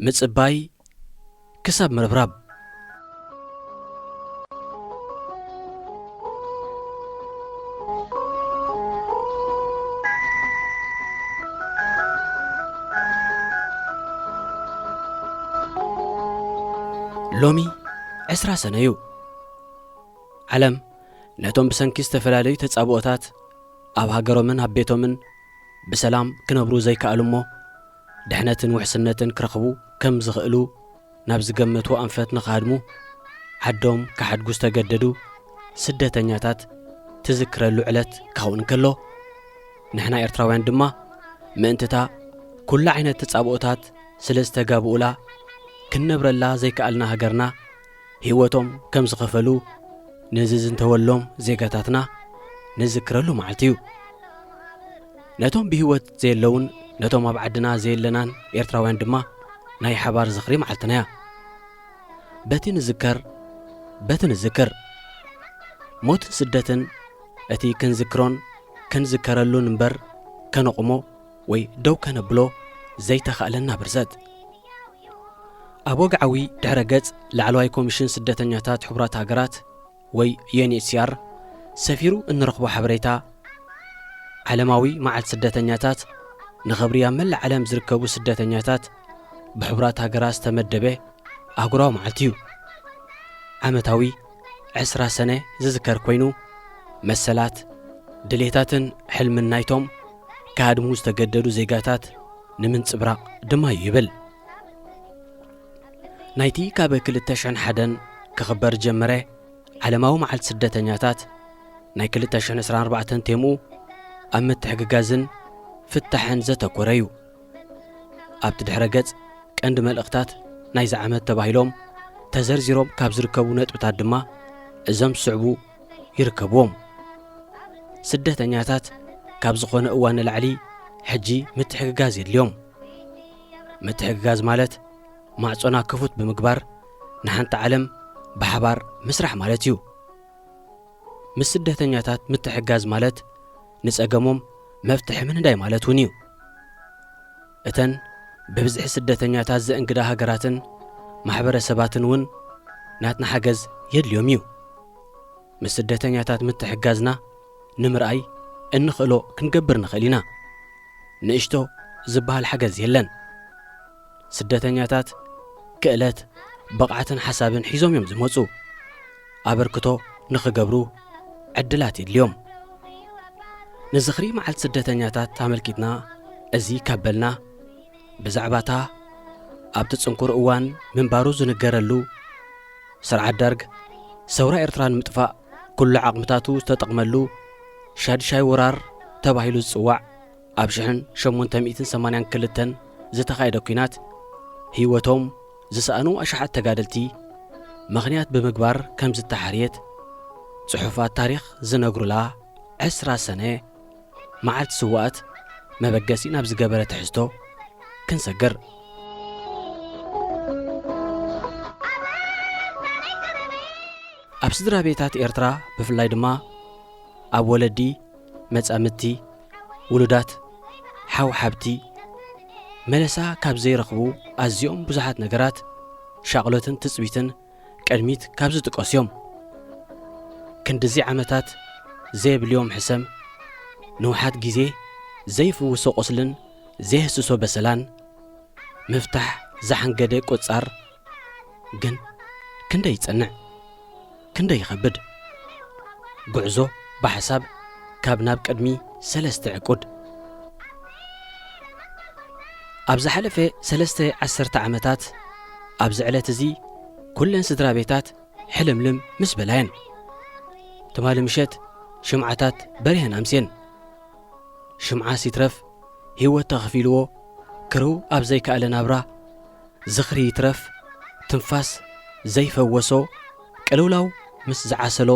ምጽባይ ክሳብ ምርብራብ። ሎሚ ዕስራ ሰነ እዩ። ዓለም ነቶም ብሰንኪ ዝተፈላለዩ ተጻብኦታት ኣብ ሃገሮምን ኣብ ቤቶምን ብሰላም ክነብሩ ዘይከኣሉ እሞ ድሕነትን ውሕስነትን ክረኽቡ ከም ዝኽእሉ ናብ ዝገመትዎ ኣንፈት ንኽሃድሙ ዓዶም ክሓድጉ ዝተገደዱ ስደተኛታት ትዝክረሉ ዕለት ክኸውን እንከሎ፣ ንሕና ኤርትራውያን ድማ ምእንትታ ኩሉ ዓይነት ተጻብኦታት ስለ ዝተጋብኡላ ክንነብረላ ዘይከኣልና ሃገርና ህይወቶም ከም ዝኸፈሉ ንዝዝንተወሎም ዜጋታትና ንዝክረሉ መዓልቲ እዩ። ነቶም ብህይወት ዘየለውን ነቶም ኣብ ዓድና ዘየለናን ኤርትራውያን ድማ ናይ ሓባር ዝኽሪ መዓልትና እያ። በቲ ንዝከር፣ በቲ ንዝክር። ሞትን ስደትን እቲ ክንዝክሮን ክንዝከረሉን እምበር ከነቑሞ ወይ ደው ከነብሎ ዘይተኻእለና ብርሰት። ኣብ ወግዓዊ ድሕረ ገጽ ላዕለዋይ ኮሚሽን ስደተኛታት ሕቡራት ሃገራት ወይ ዩ ኤን ኤች ሲ ኣር ሰፊሩ እንረኽቦ ሓበሬታ፣ ዓለማዊ መዓልቲ ስደተኛታት ንኽብሪ ኣብ መላእ ዓለም ዝርከቡ ስደተኛታት ብሕቡራት ሃገራት ዝተመደበ ኣህጉራዊ መዓልቲ እዩ። ዓመታዊ ዕስራ ሰነ ዝዝከር ኮይኑ፣ መሰላት፣ ድሌታትን ሕልምን ናይቶም ክሃድሙ ዝተገደዱ ዜጋታት ንምንጽብራቕ ድማ እዩ ይብል። ናይቲ ካብ ክልተ ሽሕን ሓደን ክኽበር ጀመረ ዓለማዊ መዓልቲ ስደተኛታት ናይ ክልተ ሽሕን ዕስራን ኣርባዕተን ቴምኡ ኣብ ምትሕግጋዝን ፍታሕን ዘተኮረ እዩ። ኣብቲ ድሕረ ገጽ ቀንዲ መልእኽታት ናይዚ ዓመት ተባሂሎም ተዘርዚሮም ካብ ዝርከቡ ነጥብታት ድማ እዞም ዝስዕቡ ይርከብዎም። ስደተኛታት ካብ ዝኾነ እዋን ንላዕሊ ሕጂ ምትሕግጋዝ የድልዮም። ምትሕግጋዝ ማለት ማዕጾና ክፉት ብምግባር ንሓንቲ ዓለም ብሓባር ምስራሕ ማለት እዩ። ምስ ስደተኛታት ምትሕግጋዝ ማለት ንጸገሞም መፍትሒ ምንዳይ ማለት እውን እዩ። እተን ብብዝሒ ስደተኛታት ዘእንግዳ ሃገራትን ማሕበረሰባትን እውን ናትና ሓገዝ የድልዮም እዩ። ምስ ስደተኛታት ምትሕግጋዝና ንምርኣይ እንኽእሎ ክንገብር ንኽእል ኢና። ንእሽቶ ዝበሃል ሓገዝ የለን። ስደተኛታት ክእለት፣ ብቕዓትን ሓሳብን ሒዞም እዮም ዝመጹ። ኣበርክቶ ንኽገብሩ ዕድላት የድልዮም። ንዝኽሪ መዓልቲ ስደተኛታት ኣመልኪትና እዚ ካብ በልና፣ ብዛዕባታ ኣብቲ ጽንኩር እዋን ምንባሩ ዝንገረሉ ስርዓት ደርግ፣ ሰውራ ኤርትራ ንምጥፋእ ኩሉ ዓቕምታቱ ዝተጠቕመሉ ሻድሻይ ወራር ተባሂሉ ዝጽዋዕ፣ ኣብ ሽሕን ሸሞንተ ሚእትን ሰማንያን ክልተን ዝተኻየደ ኲናት ህይወቶም ዝሰኣኑ ኣሽሓት ተጋደልቲ ምኽንያት ብምግባር ከም ዝተሓርየት ጽሑፋት ታሪኽ ዝነግሩላ ዕስራ ሰነ መዓልቲ ስውኣት መበገሲ ናብ ዝገበረ ትሕዝቶ ክንሰግር። ኣብ ስድራ ቤታት ኤርትራ ብፍላይ ድማ ኣብ ወለዲ፣ መጻምድቲ፣ ውሉዳት፣ ሓው ሓብቲ፣ መለሳ ካብ ዘይረኽቡ ኣዝዮም ብዙሓት ነገራት ሻቕሎትን ትጽቢትን ቅድሚት ካብ ዝጥቀሱ እዮም። ክንድዚ ዓመታት ዘየብልዮም ሕሰም፣ ንውሓት ግዜ ዘይፍውሶ ቁስልን ዘየህስሶ በሰላን፣ ምፍታሕ ዝሓንገደ ቁጻር ግን ክንደይ ይጸንዕ፣ ክንደይ ይኸብድ። ጉዕዞ ብሓሳብ ካብ ናብ ቅድሚ ሰለስተ ዕቁድ። ኣብ ዝሓለፈ ሰለስተ ዓሰርተ ዓመታት ኣብዚ ዕለት እዚ ኩለን ስድራ ቤታት ሕልምልም ምስ በላየን። ትማሊ ምሸት ሽምዓታት በሪሀን ኣምስየን። ሽምዓስ ይትረፍ ህይወት ተኸፊልዎ ክርው ኣብ ዘይከኣለ ናብራ፣ ዝኽሪ ይትረፍ ትንፋስ ዘይፈወሶ ቅልውላው ምስ ዝዓሰሎ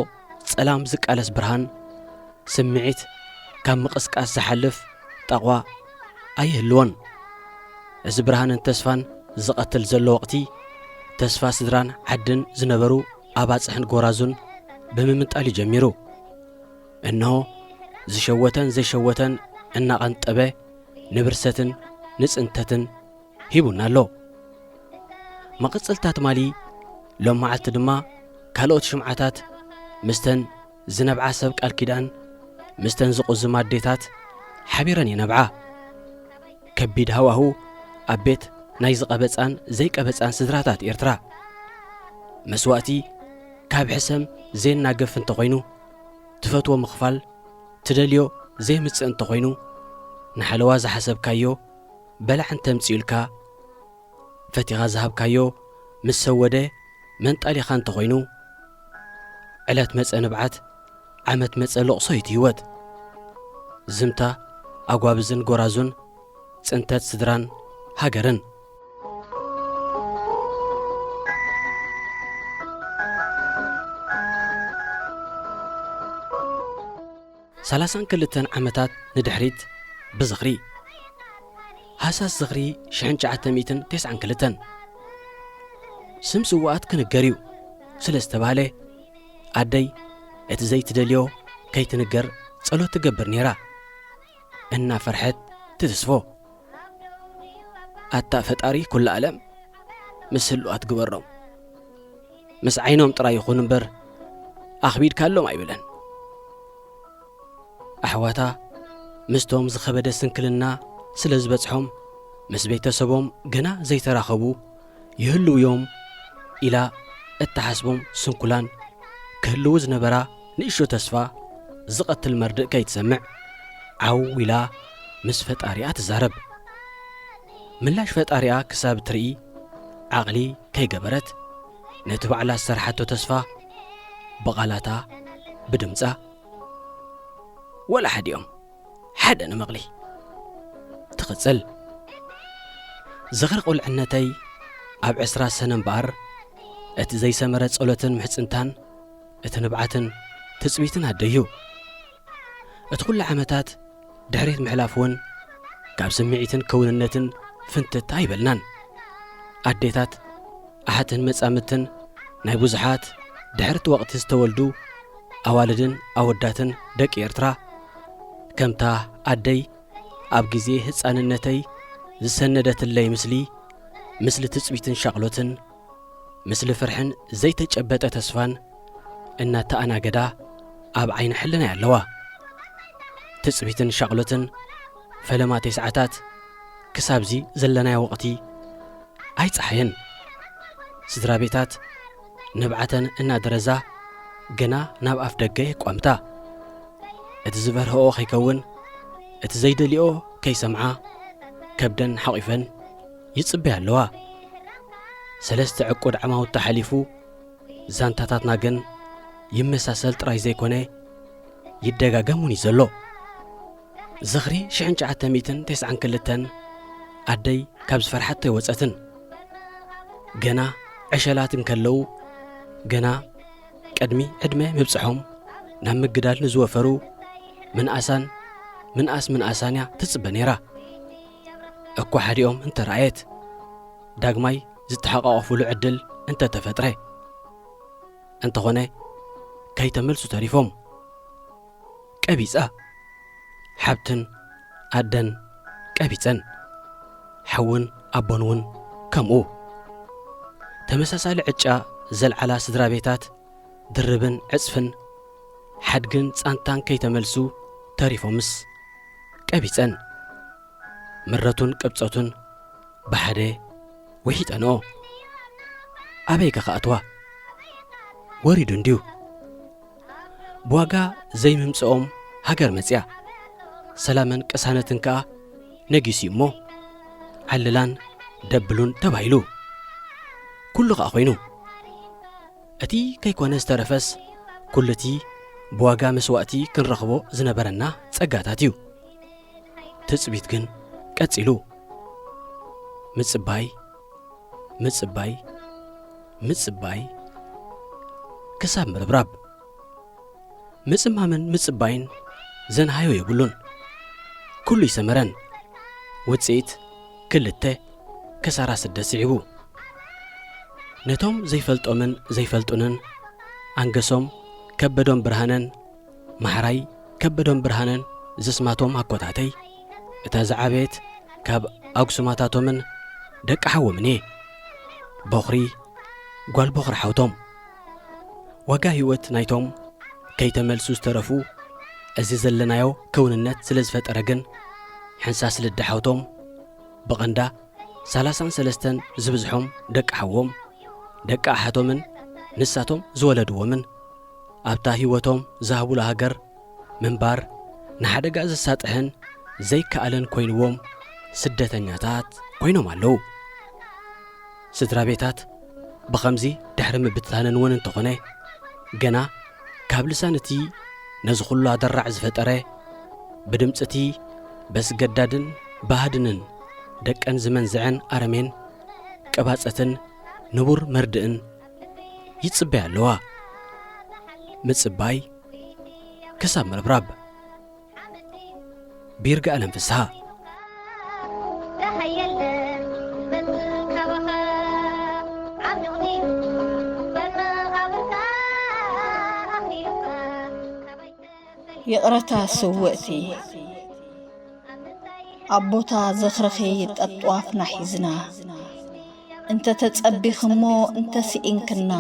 ጸላም ዝቃለስ ብርሃን፣ ስምዒት ካብ ምቕስቃስ ዝሓልፍ ጣቋ ኣይህልዎን። እዚ ብርሃንን ተስፋን ዝቐትል ዘሎ ወቕቲ፣ ተስፋ ስድራን ዓድን ዝነበሩ ኣባጽሕን ጎራዙን ብምምንጣል እዩ ጀሚሩ። እንሆ ዝሸወተን ዘይሸወተን እናቐንጠበ ንብርሰትን ንጽንተትን ሂቡና ኣሎ። መቐጸልታ ትማሊ ሎም መዓልቲ ድማ ካልኦት ሽምዓታት ምስተን ዝነብዓ ሰብ ቃል ኪዳን፣ ምስተን ዝቑዝማ ኣዴታት ሓቢረን ይነብዓ። ከቢድ ሃዋሁ ኣብ ቤት ናይ ዝቐበጻን ዘይቀበጻን ስድራታት ኤርትራ። መስዋእቲ ካብ ሕሰም ዜናገፍ እንተኾይኑ፣ ትፈትዎ ምኽፋል ትደልዮ ዘይምጽእ እንተኾይኑ፣ ንሓለዋ ዝሓሰብካዮ በላዕ እንተምጽኡልካ፣ ፈቲኻ ዝሃብካዮ ምስ ሰወደ መንጣሊኻ እንተኾይኑ፣ ዕለት መጸ ንብዓት፣ ዓመት መጸ ለቕሶ እዩ እቲ ህይወት። ዝምታ ኣጓብዝን ጎራዙን፣ ጽንተት ስድራን ሃገርን። ሰላሳን ክልተን ዓመታት ንድሕሪት ብዝኽሪ። ሃሳስ ዝኽሪ ሽሕን ትሽዓተ ሚእትን ተስዓን ክልተን። ስም ስውኣት ክንገር እዩ ስለ ዝተባህለ፣ ኣደይ እቲ ዘይትደልዮ ከይትንገር ጸሎት ትገብር ነይራ። እናፈርሐት ትትስፎ። ኣታ ፈጣሪ ኩሉ ዓለም ምስ ህሉዋት ግበሮም። ምስ ዓይኖም ጥራይ ይኹን እምበር ኣኽቢድካሎም ኣይብለን። ኣሕዋታ ምስቶም ዝኸበደ ስንክልና ስለ ዝበጽሖም፣ ምስ ቤተሰቦም ገና ዘይተራኸቡ ይህልዉ እዮም ኢላ እትሓስቦም ስንኩላን ክህልዉ ዝነበራ ንእሽቶ ተስፋ ዝቐትል መርድእ ከይትሰምዕ፣ ዓው ኢላ ምስ ፈጣሪኣ ትዛረብ። ምላሽ ፈጣሪኣ ክሳብ እትርኢ ዓቕሊ ከይገበረት፣ ነቲ ባዕላ ዝሰርሓቶ ተስፋ ብቓላታ፣ ብድምጻ፣ ወላ ሓዲኦም ሓደ ንመቕሊ ትቕጽል። ዝኽሪ ቁልዕነተይ ኣብ ዕስራ ሰነ እምበኣር፣ እቲ ዘይሰመረ ጸሎትን ምሕጽንታን፣ እቲ ንብዓትን ትጽቢትን ኣደዩ። እቲ ኩሉ ዓመታት ድሕሪት ምሕላፍ እውን ካብ ስምዒትን ክውንነትን ፍንትት ኣይበልናን። ኣዴታት፣ ኣሓትን መጻምድትን ናይ ብዙሓት ድሕርቲ ወቕቲ ዝተወልዱ ኣዋልድን ኣወዳትን ደቂ ኤርትራ፣ ከምታ ኣደይ ኣብ ግዜ ህጻንነተይ ዝሰነደትለይ ምስሊ፣ ምስሊ ትጽቢትን ሻቕሎትን፣ ምስሊ ፍርሕን ዘይተጨበጠ ተስፋን እናተኣናገዳ ኣብ ዓይኒ ሕልናይ ኣለዋ። ትጽቢትን ሻቕሎትን ፈለማ ተስዓታት ክሳብዚ ዘለናዮ ወቕቲ ኣይጸሓየን። ስድራ ቤታት ንብዓተን እናደረዛ ገና ናብ ኣፍ ደገ የቋምታ። እቲ ዝበርህኦ ከይከውን፣ እቲ ዘይደልዮ ከይሰምዓ ከብደን ሓቒፈን ይጽበያ ኣለዋ። ሰለስተ ዕቁድ ዓማውታ ሓሊፉ ዛንታታትና ግን ይመሳሰል ጥራይ ዘይኮነ ይደጋገም እውን እዩ ዘሎ። ዝኽሪ ሽሕን ትሽዓተ ሚእትን ተስዓን ክልተን ኣደይ ካብ ዝፈርሓቶ ኣይወጸትን። ገና ዕሸላት እንከለዉ፣ ገና ቅድሚ ዕድመ ምብጽሖም ናብ ምግዳል ንዝወፈሩ ምንኣሳን ምንኣስ ምንኣሳን እያ ትጽበ ነይራ። እኳ ሓዲኦም እንተረኣየት፣ ዳግማይ ዝተሓቋቐፉሉ ዕድል እንተተፈጥረ። እንተኾነ፣ ከይተመልሱ ተሪፎም። ቀቢጻ። ሓብትን ኣደን ቀቢጸን። ሓውን ኣቦን እውን ከምኡ። ተመሳሳሊ ዕጫ ዘልዓላ ስድራ ቤታት ድርብን ዕጽፍን ሓድግን ጻንታን ከይተመልሱ ተሪፎምስ ቀቢጸን። ምረቱን ቅብጸቱን ብሓደ ውሒጠንኦ። ኣበይ ከ ክኣትዋ? ወሪዱ እንድዩ። ብዋጋ ዘይምምጽኦም ሃገር መጽያ። ሰላምን ቅሳነትን ከኣ ነጊሱ እዩ እሞ፣ ዓልላን ደብሉን ተባሂሉ። ኩሉ ከኣ ኮይኑ። እቲ ከይኮነ ዝተረፈስ፣ ኩሉ እቲ ብዋጋ መስዋእቲ ክንረኽቦ ዝነበረና ጸጋታት እዩ። ትጽቢት ግን ቀጺሉ። ምጽባይ፣ ምጽባይ፣ ምጽባይ፣ ክሳብ ምርብራብ። ምጽማምን ምጽባይን ዘንሃዮ የብሉን። ኩሉ ይሰመረን። ውጽኢት ክልተ፣ ከሳራ ስደት ስዒቡ። ነቶም ዘይፈልጦምን ዘይፈልጡንን፣ ኣንገሶም ከበዶም ብርሃነን፣ ማሕራይ ከበዶም ብርሃነን ዘስማቶም ኣኮታተይ፣ እታ ዝዓበየት ካብ ኣጉስማታቶምን ደቂ ሓዎምን እየ። በኹሪ ጓል በኹሪ ሓውቶም ዋጋ ህይወት ናይቶም ከይተመልሱ ዝተረፉ እዚ ዘለናዮ ክውንነት ስለ ዝፈጠረ ግን ሓንሳስ ልዲ ሓውቶም ብቐንዳ ሰላሳን ሰለስተን ዝብዝሖም ደቂ ሓዎም ደቂ ኣሓቶምን ንሳቶም ዝወለድዎምን ኣብታ ህይወቶም ዝሃቡላ ሃገር ምንባር ንሓደጋ ዘሳጥሕን ዘይከኣልን ኮይንዎም ስደተኛታት ኮይኖም ኣለዉ። ስድራ ቤታት ብኸምዚ ድሕሪ ምብትታነን እውን እንተኾነ ገና ካብ ልሳን እቲ ነዚ ኩሉ ኣደራዕ ዝፈጠረ ብድምፂ እቲ በስገዳድን ባህድንን ደቀን ዝመንዝዐን ኣረሜን ቅባፀትን ንቡር መርድእን ይጽበያ ኣለዋ። ምጽባይ ክሳብ ምርብራብ። ቢርጋ ኣለም ፍስሃ። ይቕረታ ስውእቲ ኣብ ቦታ ዝኽርኺ ጠጥዋፍና ሒዝና እንተ ተጸቢኽሞ እንተ ስኢንክና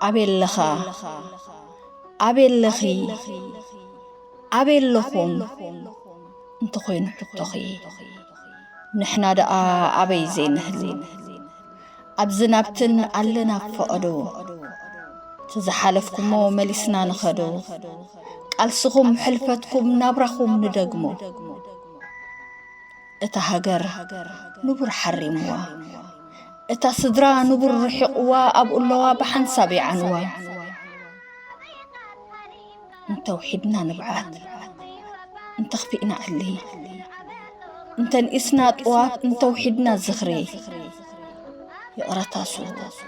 ኣበይ ኣለኻ ኣበይ ኣለኺ ኣበይ ኣለኹም እንተኾይኑ ሕቶኺ ንሕና ደኣ ኣበይ ዘይንህሊ ኣብዝን ኣብትን ኣለና ፈቐዶ እቲ ዝሓለፍኩሞ መሊስና ንኸዶ ቃልስኹም ሕልፈትኩም ናብራኹም ንደግሞ እታ ሃገር ንቡር ሓሪምዋ እታ ስድራ ንቡር ርሒቕዋ ኣብኡ ኣለዋ ብሓንሳብ ይዓንዋ እንተውሒድና ንብዓት እንተኽፊእና ዕሊ እንተንኢስና ጥዋፍ እንተውሒድና ዝኽሪ ይቕረታ ስውእ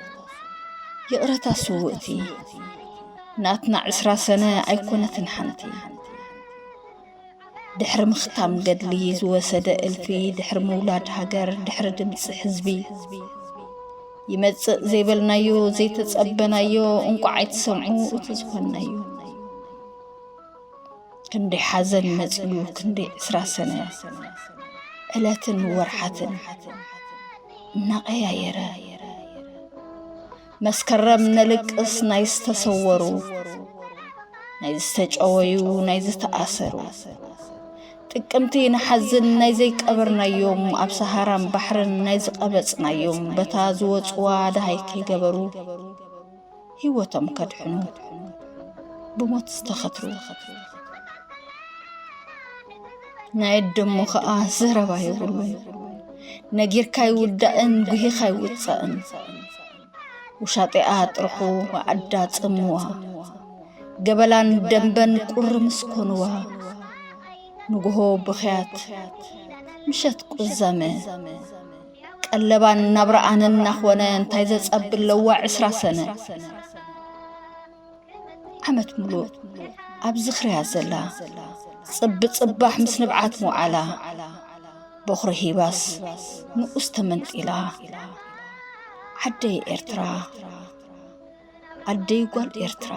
ይቕረታ ስውእቲ ናትና ዕስራ ሰነ ኣይኮነትን ሓንቲ ድሕሪ ምኽታም ገድሊ ዝወሰደ እልፊ ድሕሪ ምውላድ ሃገር ድሕሪ ድምፂ ህዝቢ ይመፅእ ዘይበልናዮ ዘይተፀበናዮ እንቋዕ ኣይትሰምዑ እቲ ዝኾንናዮ ክንደይ ሓዘን መፅኡ ክንደይ ዕስራ ሰነ ዕለትን ወርሓትን እናቐያየረ መስከረም ነልቅስ ናይ ዝተሰወሩ ናይ ዝተጨወዩ ናይ ዝተኣሰሩ ጥቅምቲ ንሓዝን ናይ ዘይቀበርናዮም ኣብ ሰሃራን ባሕርን ናይ ዝቐበጽናዮም በታ ዝወጽዋ ደሃይ ከይገበሩ ህይወቶም ከድሕኑ ብሞት ዝተኸትሩ ናይ ኣደሞ ኸኣ ዘረባ የብሉን ነጊርካ ይውዳእን ጉሂኻ ይውጻእን ውሻጢኣ ጥርሑ ዓዳ ጽምዋ ገበላን ደንበን ቁሪ ምስ ኮንዋ ንግሆ ብኽያት ምሸት ቁዘመ ቀለባን ናብርኣን እናኾነ እንታይ ዘጸብለዋ ዕስራ ሰነ ዓመት ሙሉእ ኣብ ዝኽርያ ዘላ ጽቢ ጽባሕ ምስ ንብዓት ምውዓላ በኹሪ ሂባስ ንኡስ ተመንጢላ ዓደይ ኤርትራ ዓደይ ጓል ኤርትራ